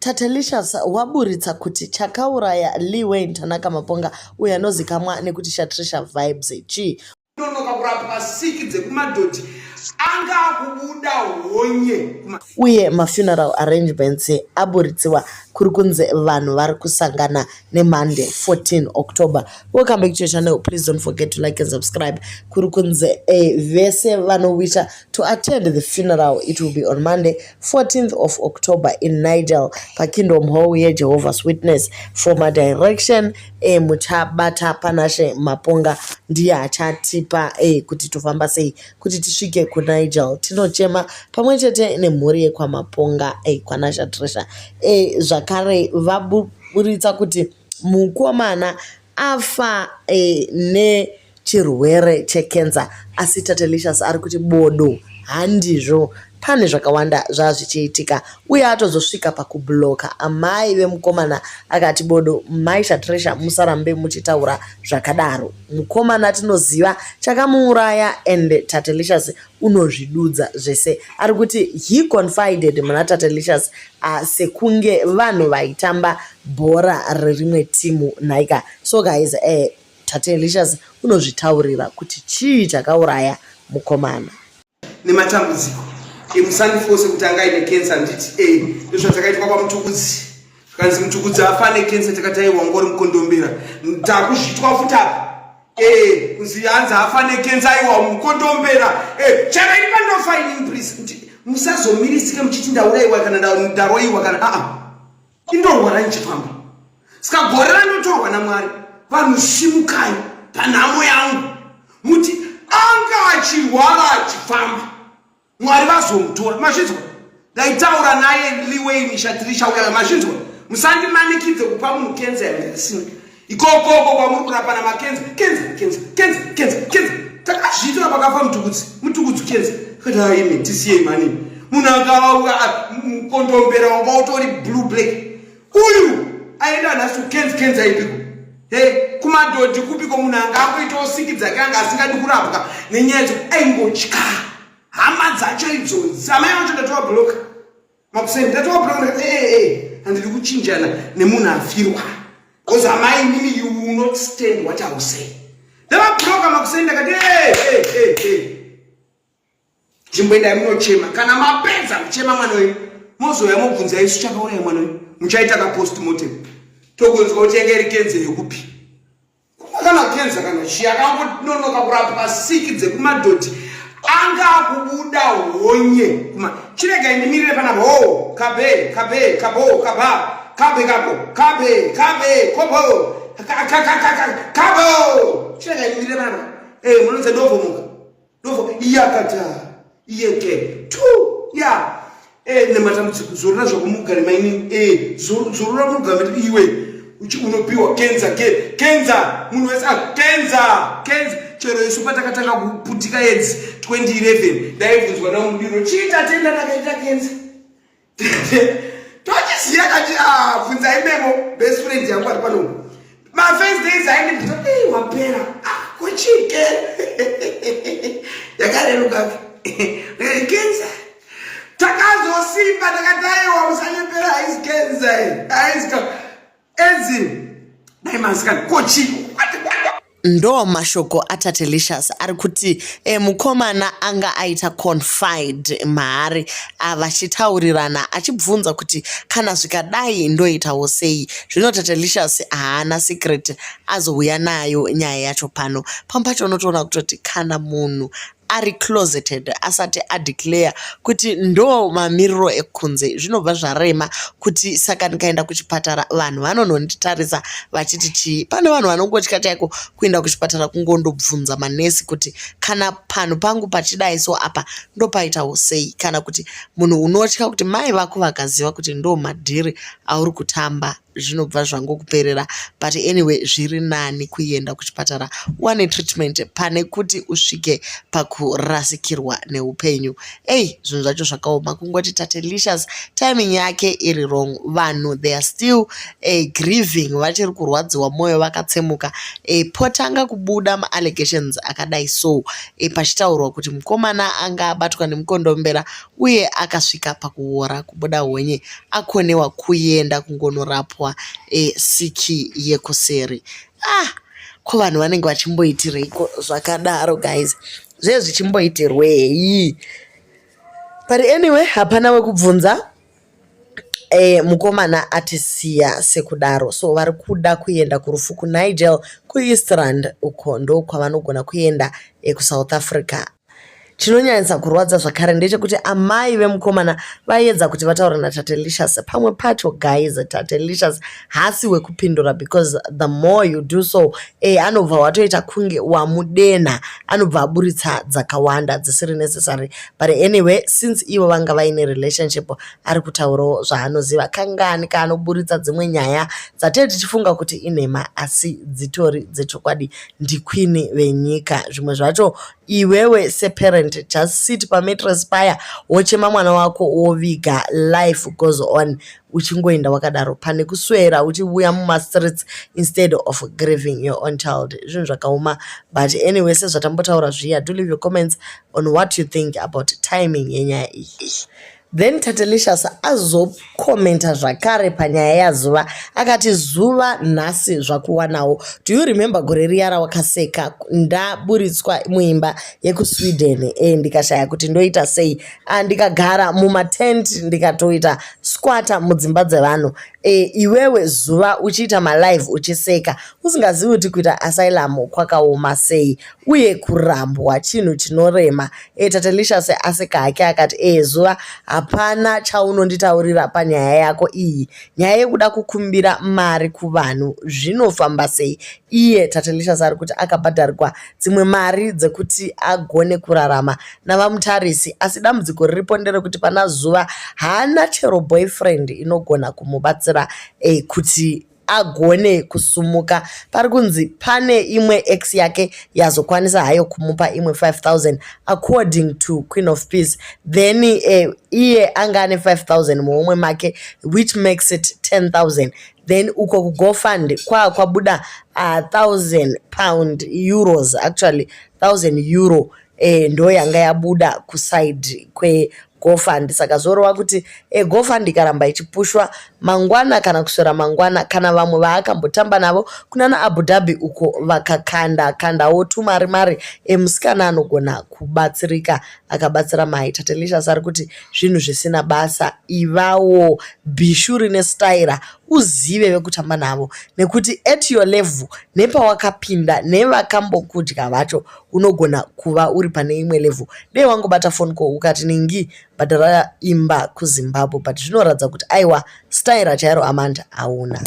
Tatelicious waburitsa kuti chakauraya Lee Wayne Tanaka Maponga uyo anozikamwa nekuti Shatrisha Vibes chii. Nonoka kurapwa siki dzekumadhodhi anga akubuda honye. Uye mafuneral arrangements aburitsiwa kuri kunzi vanhu vari kusangana neMonday 14 October. Welcome back to your channel. Please don't forget to like and subscribe. Kuri kunzi vese vanowisha to attend the funeral. It will be on Monday 14th of October in Nigel paKingdom Hall yeJehovah's Witness. For my direction muchabata Panashe Maponga ndiye achatipa kuti tofamba sei kuti tisvike kuNigel. Tinochema pamwe chete nemhuri yekwaMaponga kwanasha Tresha. Zvakare vaburitsa kuti mukomana afa nechirwere chekenza, asi Tatelicious ari kuti bodo, handizvo. Pane zvakawanda zvazvichiitika uye atozosvika pakubloka amai vemukomana akati bodo, mai Shatresha, musarambe muchitaura zvakadaro. Mukomana tinoziva chakamuuraya and Tatelicious unozvidudza zvese. Ari kuti he confided muna Tatelicious sekunge vanhu vaitamba bhora rerimwe timu nhaika. So guys, Tatelicious unozvitaurira kuti chii chakauraya mukomana. Nematambudziko emusandifose kuti anga aine kensa, nditi ndozvatakaitwa kwaMutukudzi, zvikanzi Mutukudzi afa nekensa, takati aiwa, ngori mukondombera. Takuzvitwa futi apa kunzi hanzi afa nekensa, aiwa, mukondombera. Chero ini pandofa inini, please musazomirisike muchiti ndaurayiwa kana ndaroyiwa kana aa, indorwara ndichifamba. Saka gore randotorwa naMwari, vanhu simukai panhamo yangu muti anga achirwara achifamba, Mwari vazomutora. Mazvinzwa? Ndaitaura naye Liwayne Shatirisha uya, mazvinzwa? Musandimanikidze kupa munhu kenza yandisina. Ikokoko kwamuri kurapa namakenza, kenza, kenza, kenza, kenza, kenza, takazviitira pakafa Mutukudzi. Mutukudzi kenza, kati aimi tisiyei mani. Munhu akava mukondombera wanga utori blue black uyu aenda nhasi kenza, kenza ipiko? He, kumadhodhi kupiko? Munhu anga angoitawo siki dzake, anga asingadi kurapwa nenyaya dzokuti aingotya hama dzacho idzodzi. Amai vacho ndatova block makuseni, ndatova block. Ndakati ee, handidi kuchinjana nemunhu afirwa because amai inini, you will not stand what I will say. Ndavabloka makuseni, ndakati ee, chimboendai munochema. Kana mapedza kuchema mwana wenyu, mozouya mobvunza isu chakauraya mwana wenyu. Muchaita kapostmortem, togonzwa kuti yanga iri kenze yekupi. Kana kenza kana chii, akangononoka kurapwa siki dzekumadhodhi anga akubuda honye kuma. Chiregai ndimirire panapa. Ho, kabe, kabe, kabo, kaba, kabe, kabo, kabe, kabe, kobo, kabo. Chiregai ndimirire panapa. Munonzi ndovhomuka, ndovo iyakata iyeke tu ya nematambudziko. Zorora zvako mugare mainini, zorora mugare iwe. Unopiwa kenza, kenza, munhu wese kenza, kenza. Chero isu patakatanga kuputika edzi 2011, ndaibvunzwa namudiro, chiita tenda ndakaita kenza, tochiziva kati bvunzai Memo, best friend yangu ari pano. Mafirst days aindibvunza, ei, wapera kuchike yakareruka kenza. Takazosimba, takati aiwa, musanyepera, haisi kenza, haisi edzi. Dai masikani kochi. Ndo mashoko aTatelicious ari kuti mukomana anga aita confide maari, vachitaurirana, achibvunza kuti kana zvikadai ndoitawo sei. Zvino Tatelicious haana secret, azouya nayo nyaya yacho pano. Pamwe pacho unotoona kutoti kana munhu ari closeted, asati adeclare kuti ndo mamiriro ekunze, zvinobva zvarema kuti saka ndikaenda kuchipatara vanhu vanononditarisa vachiti chii. Pane vanhu vanongotya chaiko kuenda kuchipatara kungondobvunza manesi kuti kana panhu pangu pachidai, so apa ndopaitawo sei? Kana kuti munhu unotya kuti mai vako vakaziva kuti ndo madhiri auri kutamba. Zvinobva zvangokuperera, but anyway, zviri nani kuenda kuchipatara uwane treatment pane kuti usvike pakurasikirwa neupenyu. Ei, zvinhu zvacho zvakaoma. Kungoti Tatelicious timing yake iri wrong. Vanhu, they are still grieving, vachiri kurwadziwa mwoyo, vakatsemuka. Potanga kubuda maallegations akadai so, pachitaurwa kuti mukomana anga abatwa nemukondombera uye akasvika pakuora, kubuda honye, akonewa kuenda kungonorapwa siki yekuseri. Ah, ko vanhu vanenge vachimboitireiko zvakadaro, guys? Zve zvichimboitirwei? But anyway, hapana wekubvunza. Mukomana atisiya sekudaro, so vari kuda kuenda kurufu kuNigel, kuEast Rand uko ndo kwavanogona kuenda, kuSouth Africa. Chinonyanyisa kurwadza zvakare ndechekuti amai vemukomana vaedza kuti vataure naTatelicious. Pamwe pacho, guys, Tatelicious haasi wekupindura, because the more you do so, anobva watoita kunge wamudenha, anobva aburitsa dzakawanda dzisiri necessary. But anyway, since ivo vanga vaine relationship, ari kutaurawo zvaanoziva. Kangani kaanoburitsa dzimwe nyaya dzatee tichifunga kuti inhema, asi dzitori dzechokwadi? Ndiqueen venyika. Zvimwe zvacho iwewe separent, just sit pamattress paya, wochema mwana wako, woviga. Life goes on, uchingoenda wakadaro, pane kuswera uchiuya mumastreets instead of grieving your own child. Zvinhu zvakaoma. But anyway, sezvatambotaura zviya, do leave your comments on what you think about timing yenyaya iyi. Then Tatelicious azokomenta zvakare panyaya yaZuva, akati, "Zuva, nhasi zvakuwanawo. Do you remember gore riya rawakaseka ndaburitswa muimba yekuSweden, ndikashaya kuti ndoita sei, ndikagara mumatent, ndikatoita squatter mudzimba dzevanhu? Iwewe Zuva uchiita malive uchiseka, usingazivi kuti kuita asylum kwakaoma sei uye kurambwa chinhu chinorema." Tatelicious aseka hake, akati, "Zuva, hapana chaunonditaurira panyaya yako iyi. Nyaya yekuda kukumbira mari kuvanhu zvinofamba sei?" Iye Tatelicious ari kuti akabhadharwa dzimwe mari dzekuti agone kurarama navamutarisi, asi dambudziko riripo nderekuti pana Zuva haana chero boyfriend inogona kumubatsira kuti agone kusumuka. Pari kunzi pane imwe ex yake yazokwanisa hayo kumupa imwe 5000, according to Queen of Peace. Then iye anga ane 5000 muhomwe make, which makes it 10,000. Then uko kuGoFund kwabuda £1000, euros actually, €1000, ndo yanga yabuda kuside kweGoFund. Saka zvoreva kuti GoFund ikaramba ichipushwa, mangwana kana kuswera mangwana, kana vamwe vaakambotamba navo kunana Abu Dhabi uko vakakanda kandawo tumari mari, musikana anogona kubatsirika akabatsira mai. Tatelicious ari kuti zvinhu zvisina basa. Ivawo bhishu rine staira, uzive vekutamba navo, nekuti at your level nepawakapinda nevakambokudya vacho, unogona kuva uri pane imwe level. Dei wangobata phone call ukati, "Ningi, bhadhara imba kuZimbabwe." But zvinoratidza kuti aiwa, staira chairo, Amanda, hauna.